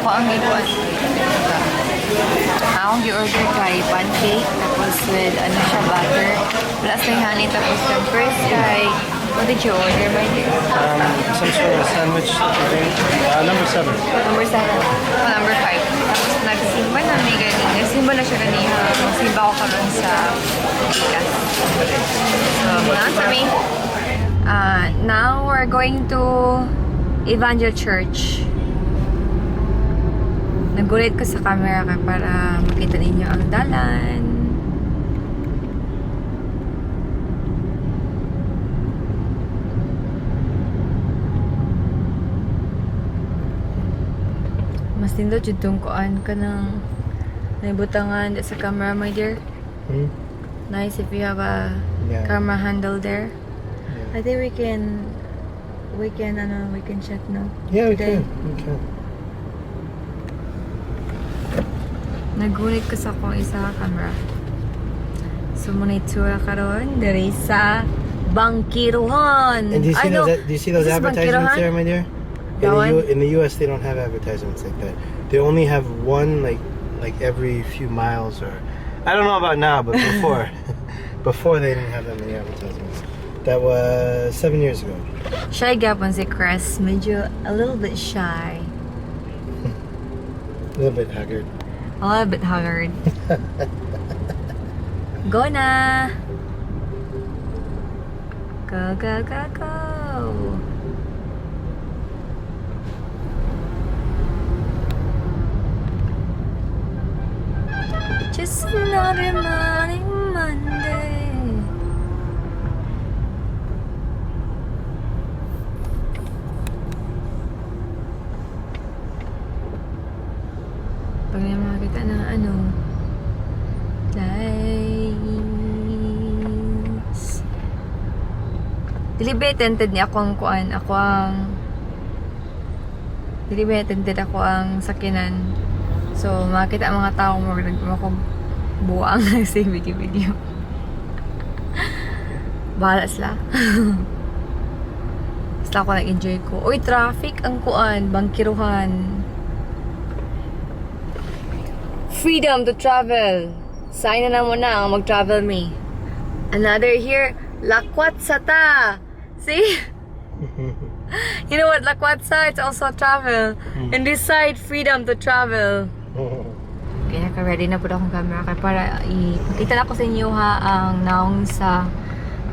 Ako ang ikuan. Akong gi-order kay pancake tapos with ano siya, butter. Wala sa honey, tapos yung first kay, what did you order, my dear? Some sort of sandwich thing. Number 7. Number 7. Oh, number 5. Tapos nagsimba na may gani. Nagsimba na siya ganiha. Magsimba ko karon sa Pikas. So, mga kami. Now we're going to Evangel Church. Nagulit ko sa camera kay para makita ninyo ang dalan. Mas nindot jud tong kuan ka ng naibutangan sa camera, my dear. Hmm? Nice if you have a camera handle there. Yeah. I think we can ano, we can check now. Yeah, we Today. can. We can. Nagulit ko sa akong isa ka camera. So muna itsura karon diri sa Bangkiruhan. And do you see Ay, no. those? Do you see those Is this advertisements Bangkiruhan? there, my dear? In That the, one? In the U.S., they don't have advertisements like that. They only have one, like every few miles, or I don't know about now, but before, before they didn't have that many advertisements. That was 7 years ago. Shy gapon si Chris. Medyo a little bit shy. A little bit haggard. A little bit haggard. Go na! Go, go, go, go! Just another morning Monday. Pag may makakita ng ano, lights. Dili ba tinted ni ako ang kuan, ako ang dili ba tinted ako ang sakinan. So, makita ang mga tao mo ako buang sa video video. Bahala sila. Basta ako nag-enjoy ko. Uy, traffic ang kuan, bangkiruhan. Freedom to travel. Sign na mo na ang mag-travel me. Another here, Lakwatsa. See? You know what Lakwatsa? It's also travel. And this side, freedom to travel. Kaya naka-ready na po akong camera kay para ipakita na ko sa inyo ha ang naong sa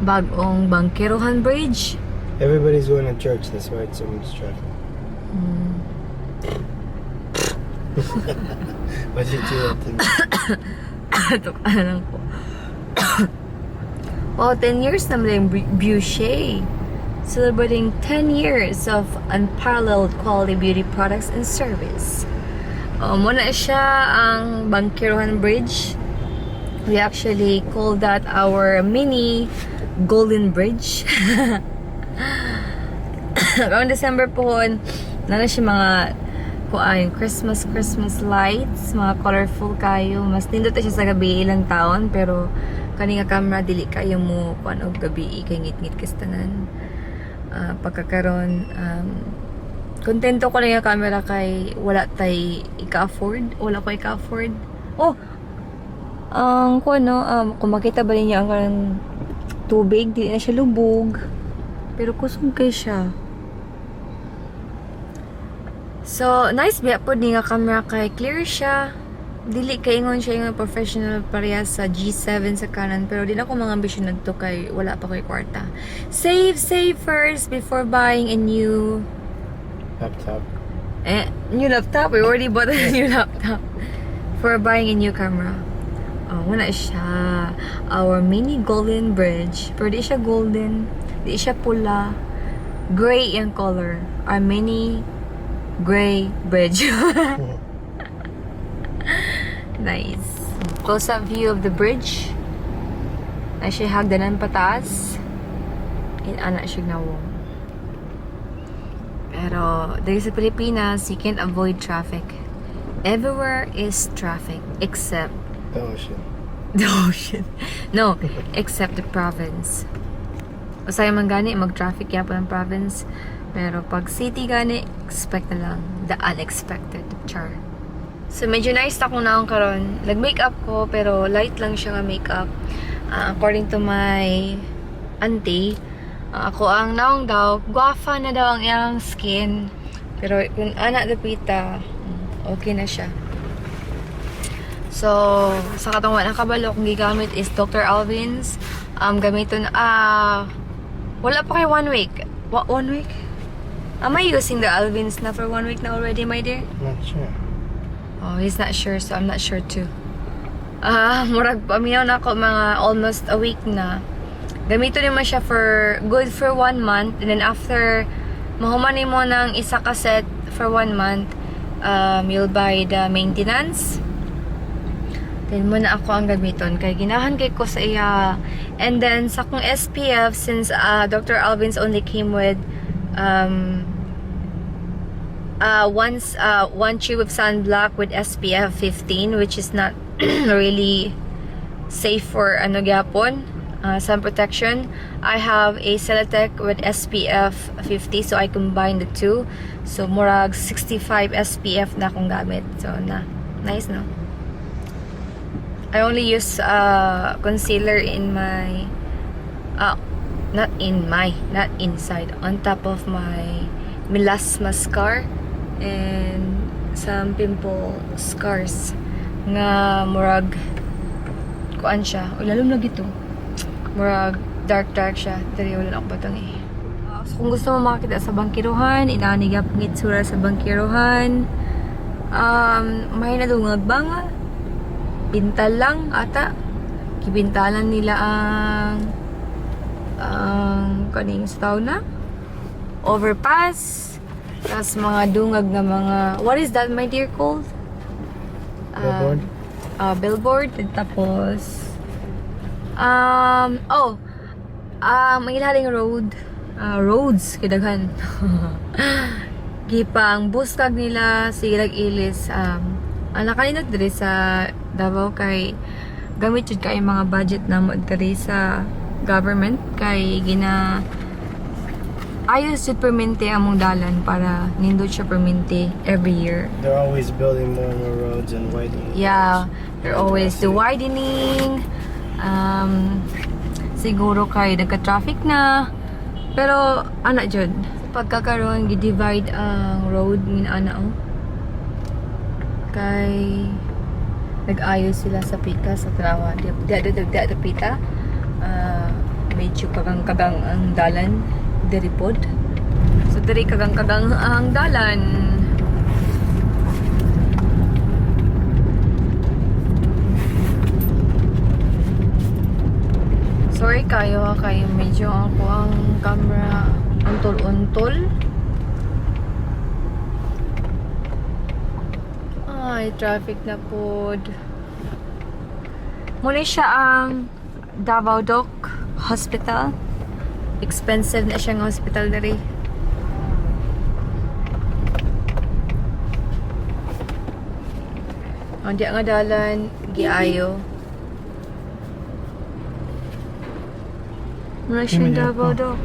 bagong Bangkerohan Bridge. Everybody's going to church. That's why it's so much traffic. Why'd you do that to me? Ito lang ko. Wow, 10 years na yung Boucher. Celebrating 10 years of unparalleled quality beauty products and service. Oh, muna siya ang Bangkirohan Bridge. We actually call that our mini Golden Bridge. Around December po, na siya mga kuan Christmas Christmas lights, mga colorful kayo. Mas nindot na siya sa gabi ilang taon, pero kani nga camera dili kayo mo kuan og gabi kay ngit-ngit kas tanan. Ah, pagkakaron kontento ko lang yung camera kay wala tay ika-afford, wala ko ika-afford. Oh, ang kuan no, kung makita ba ninyo ang kanang tubig, dili na siya lubog. Pero kusog kay siya. So, nice biya po ni nga camera kay clear siya. Dili kay ingon siya ingon professional pareha sa G7 sa Canon, pero di na ko mga ambisyon nagto kay wala pa ko'y kwarta. Save, save first before buying a new Laptop. eh, new laptop. We already bought a new laptop. For buying a new camera. Oh, wala siya. Our mini golden bridge. Pero di siya golden. Di siya pula. Gray yung color. Our mini gray bridge. Nice. Close-up view of the bridge. Na siya hagdanan pataas. Inana siya nawong. Pero dahil sa Pilipinas, you can't avoid traffic. Everywhere is traffic except The ocean. the ocean. No, except the province. Usay man gani mag-traffic yapon ang province. Pero pag city gani, expect na lang the unexpected. Char. So medyo nice na akong naong karon. Nag-makeup ko pero light lang siya nga makeup. According to my auntie, ako ang naong daw, guwafa na daw ang iyang skin. Pero kung ana dapita, okay na siya. So, sa katong wala kabalo, kung gigamit is Dr. Alvin's. Gamiton, wala pa kay one week. What, one week? Am I using the Alvin's na for one week na already, my dear? Not sure. Oh, he's not sure, so I'm not sure too. Murag paminaw na ako mga almost a week na. Gamiton naman siya for good for one month, and then after mahuman mo ng isa ka set for one month, you'll buy the maintenance. Then muna ako ang gamiton kay ginahan kay ko sa iya. And then sa akong SPF, since Dr. Alvin's only came with one tube of sunblock with SPF 15, which is not really safe for ano gyapon, sun protection. I have a Celeteque with SPF 50, so I combine the two. So murag 65 SPF na akong gamit. So na nice, no? I only use concealer in my not in my not inside, on top of my melasma scar and some pimple scars nga murag kuan siya. O lalom lagi to, murag dark dark siya diri. Wala na ako batang eh. So kung gusto mo makakita sa bangkiruhan, inaani gyapon itsura sa bangkiruhan. May nadungag ba nga pintal lang ata, gibintalan nila ang kaning sa tawag na overpass, tas mga dungag nga mga, what is that, my dear, called? Billboard? Billboard. Tapos oh, ang ilaling road, roads kidaghan gipang buskag nila silag ilis. Ala kanina diri sa Davao kay gamit jud kay mga budget na mo diri sa government kay gina ayos jud permente among dalan para nindot siya permente every year. They're always building more and more roads and widening the Yeah, roads. they're always the widening. Siguro kay nagka-traffic na. Pero ana jud. Pagkakaroon gi-divide ang road ngin ana oh. Kay nag-ayos sila sa pika sa trawa. Di di di di, di, pita. Medyo kagang-kagang ang dalan diri pod. So diri kagang-kagang ang dalan. Sorry kayo ha, kayo medyo ako ang camera untol-untol. Ay, traffic na pod. Muna siya ang Davao Doc Hospital. Expensive na siyang hospital diri. Ang di nga dalan, giayo. Muna siyang Hindi, Davao oh. Doc.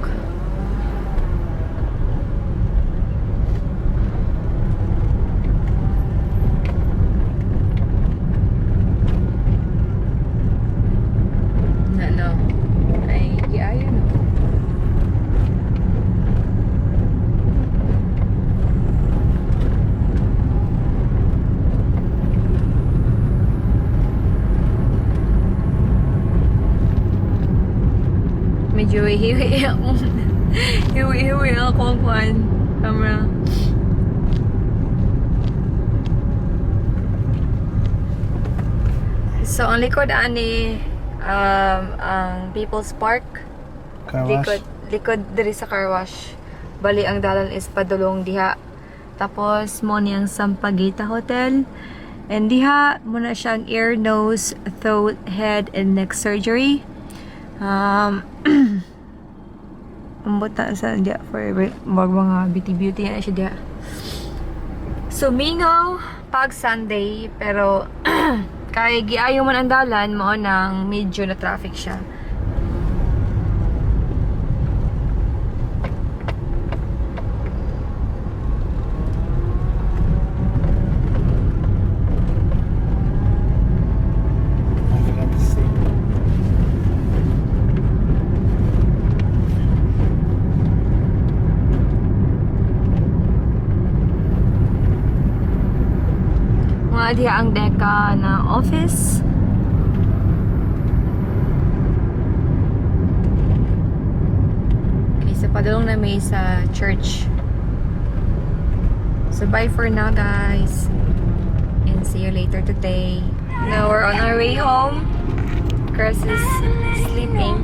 Na no. Ay, giayo no. Medyo hiwi ako. Hiwi-hiwi ako ang kuwan. Camera. So, ang likod ani ang People's Park. Car wash? Likod, likod diri sa car wash. Bali ang dalan is padulong diha. Tapos mo niyang Sampaguita Hotel. And diha mo na siyang ear, nose, throat, head, and neck surgery. Ambot na sa diha for mag mga beauty beauty na siya diha. So mingaw pag Sunday, pero kay giayo man ang dalan mao nang medyo na traffic siya. Mao diha ang Deca na office. Okay, so padulong na may sa church. So bye for now, guys. And see you later today. Now we're on our way home. Chris is sleeping.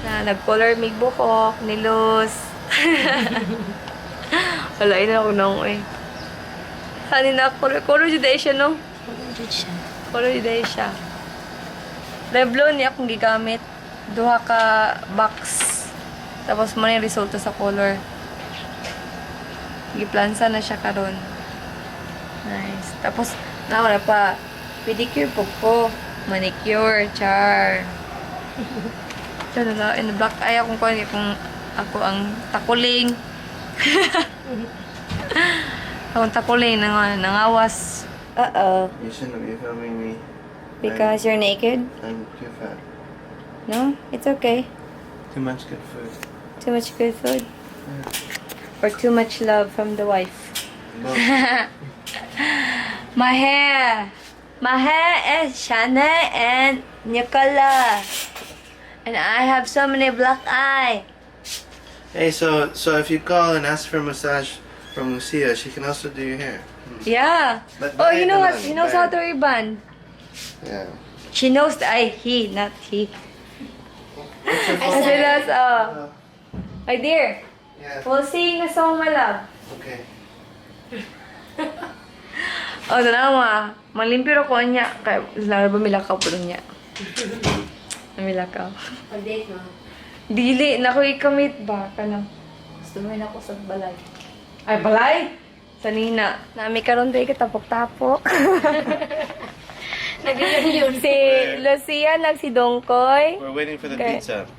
Na nag-color mig buhok, nilos. Wala, ina ako nang eh. Sani na color, color jud siya, no? Color jud siya. Revlon niya akong gigamit. Duha ka box. Tapos mo na yung resulta sa color. Giplansa na siya karon. Nice. Tapos, nawala pa. Pedicure po ko. Manicure, char. Ito na in the black eye akong kuan kung ako ang takuling. Akong takuling nangawas. Uh-oh. You shouldn't be filming me. Because you're naked? I'm too fat. No, it's okay. Too much good food. Too much good food. Or too much love from the wife. Both. My hair. My hair is Shana and Nicola. And I have so many black eye. Hey, so if you call and ask for a massage from Lucia, she can also do your hair. Yeah. But Oh, bayad you know what? naman, She knows how bayad. to reband. Yeah. She knows that I he, not he. Kasi that's my dear. Yeah. We'll sing a song, my love. Okay. Oh, tanawa. Malimpiro ko niya. Kaya, lalo ba milakaw po niya? Milakaw. Pag-date mo. Dili, naku, i-commit ba? Kanang, gusto mo na ako sa balay. Ay, balay? Sa nina. Nami karon diri katapok-tapok. Nag-yun. Si Lucia nagsidongkoy. We're waiting for the Okay. pizza.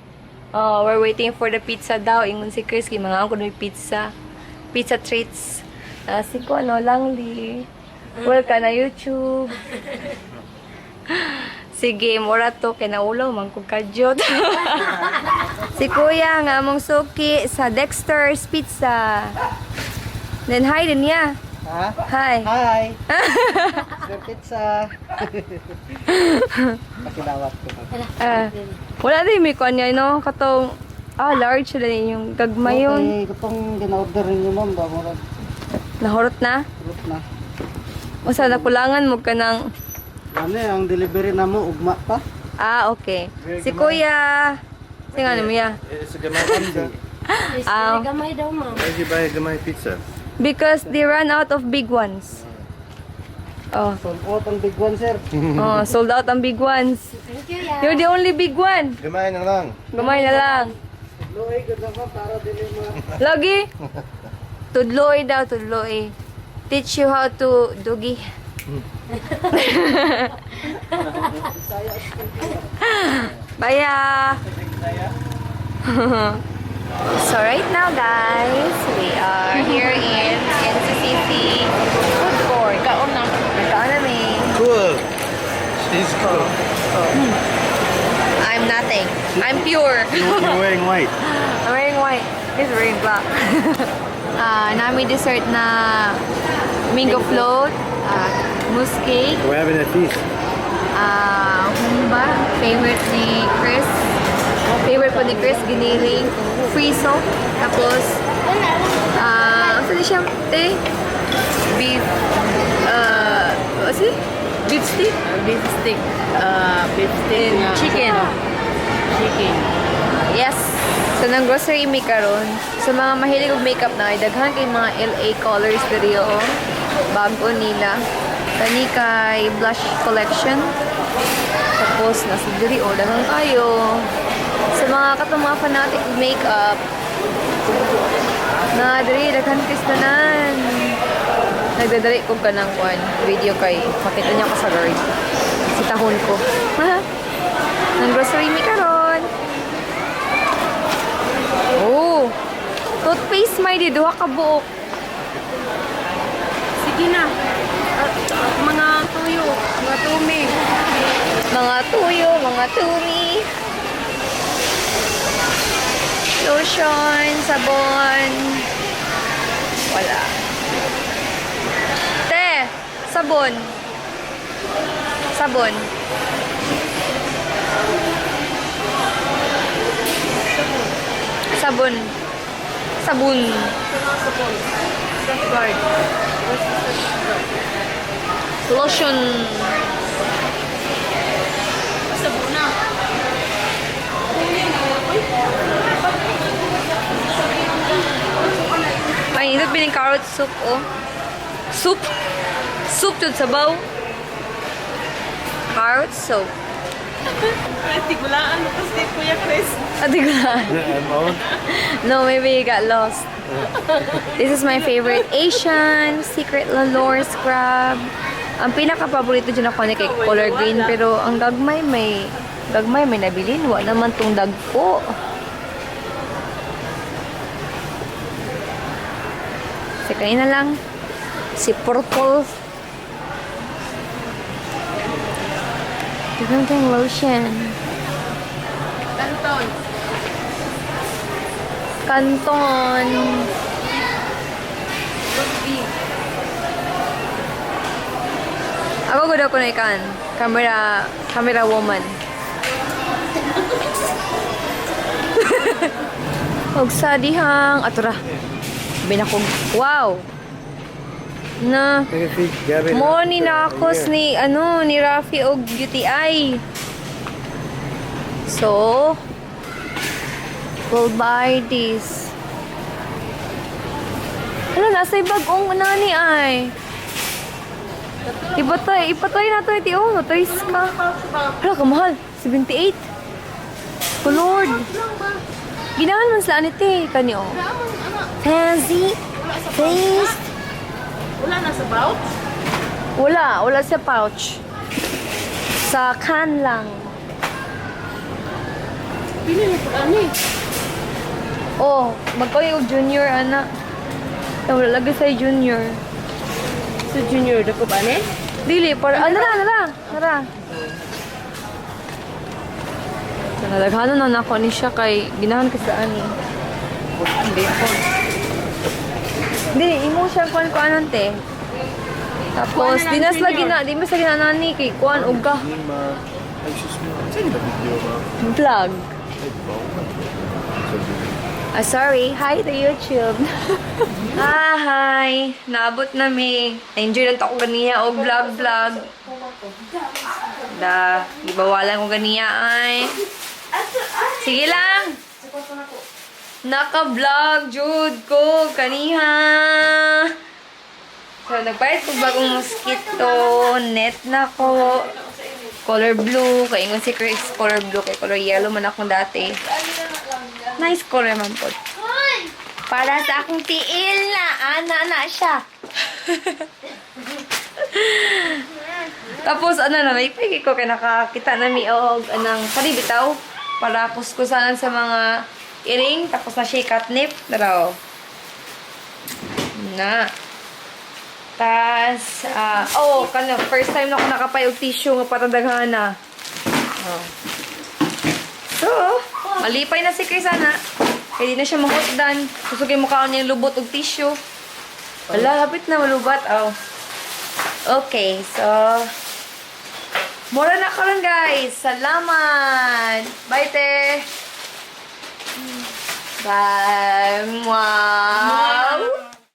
Oh, we're waiting for the pizza daw. Ingon si Chris, kay mga angkon may pizza. Pizza treats. Ah, si ko, ano, Langli. Welcome na YouTube. Sige, mura to, kinaulaw, man kong kadyot. Si Kuya nga among suki sa Dexter's Pizza. Then hi din niya. Ha? Hi. Hi! Sir Pizza! Pakilawat ko ba? Ah, wala din may kuan niya, no? Katong, large sila yung gagmay yun. Okay, itong gina-order ninyo ma'am ba? Murag Nahurot na. rot na. Usa nakulangan mo ka ng. Ano eh, ang delivery na mo, ugma pa. Ah, okay. Si Kuya. Si nga mo ya? It's a gamay pizza. Ah. Gamay daw, ma'am. Why'd you buy a gamay pizza? Because they run out of big ones. Oh, Sold out ang big one, sir. oh, sold out ang big ones. Thank you, ya. You're the only big one. Gamay na lang. Gamay na lang. Luoy, good na ma'am, para dili ma... Lagi. Tudloy daw, tudloy. Teach you how to dugi. Bye. So right now, guys, we are here in NCCC food court. Kaon na. Kaon na mi. Cool. She's cool. I'm nothing. I'm pure. You're wearing white. I'm wearing white. He's wearing black. Ah, nami dessert na mango float, mousse cake, We're having a feast. Humba, favorite ni Chris. Favorite po ni Chris, giniling, friso. Tapos, ano siya, te? Beef, what's it? Beef stick? Beef stick. Beef stick And nga. chicken. Chicken. Yes. So, nang grocery mi karon. Sa mga mahilig og makeup na ay daghan kay mga LA colors diri oh. Bago nila. Kani kay blush collection. Tapos nasa diri oh, daghan kayo. Sa mga katong mga fanatic og makeup na diri daghan kay tanan. Nagdadali ko ka ng kwan, video kay makita niya ko sa guard. Si tahon ko. Nang grocery mi karon. Oh. Toothpaste may di duha ka buok. Sige na. Mga tuyo, mga tumi. Mga tuyo, mga tumi. Lotion, sabon. Wala. Te, sabon. Sabon. Sabon. Sabon. Safeguard. Lotion. Sabon na. Ay, ito pining carrot soup, oh. Soup? Soup to sabaw. Carrot soup. Tigulaan mo kasi Kuya Chris. Ate ko na. I'm old. No, maybe you got lost. This is my favorite Asian Secret Lalore scrub. Ang pinaka-paborito dyan ako ni kay color green, pero ang gagmay may nabilin. Wa naman tong dagko. Si kanina lang. Si purple. Different lotion. Canton. Canton. Beef. Ako gud ako na ikan. Camera, camera woman. Og sa dihang atura. Binakog. Wow. Na Take a peek, Gabby. mo ni nakos ni ano ni Rafi og UTI. So, we'll buy this. Ano, nasa bagong nani ay. Ipatay, ipatay na to iti oh, toys ka. Hala, kamahal. 78. Oh Lord. Ginahan man sila anite kani oh. Fancy. Taste. Wala na sa pouch? Wala, wala sa pouch. Sa can lang. Pili na po ani. Oh, magkauy og junior ana. Eh, wala lagi sa junior. Sa junior dako ba ni? Dili para ano na, nara, nara. Nalaghanon na nako ni siya kay ginahan ka sa ani. Di, imo siya kuan kuanon te. Tapos, Kuan na lang, di nas lagi junior. na, di mas lagi na nani kay kuan og ka. Ay, sus mo. Saan ba video ba? Vlog. Ay, ba? Ah, sorry. Hi to YouTube. Ah, hi. Naabot na mi. Na-enjoy lang to ako ganiya og vlog vlog. Da, gibawalan ko ganiya ay. Sige lang. Naka-vlog jud ko kaniha. So, nagbayad ko bagong mosquito net na ko. Color blue. Kaingon si Chris, color blue. Kay color yellow man akong dati. Nice color man po. Para sa akong tiil na, ana na siya. Tapos ano na, may pigi ko kay nakakita na mi og anang karibitaw para kuskusanan sa mga iring tapos na siya catnip daraw. Na. Tas, oh, kana first time na ako nakapay og tissue nga patadaghan na. Oh. So, malipay na si Chris ana. Kaya di na siya mahutdan. Kusugay mo kaon niya lubot og tissue. Wala, hapit na malubat. Oh. Okay, so mura na karon guys. Salamat. Bye, te. Bye. Mwah.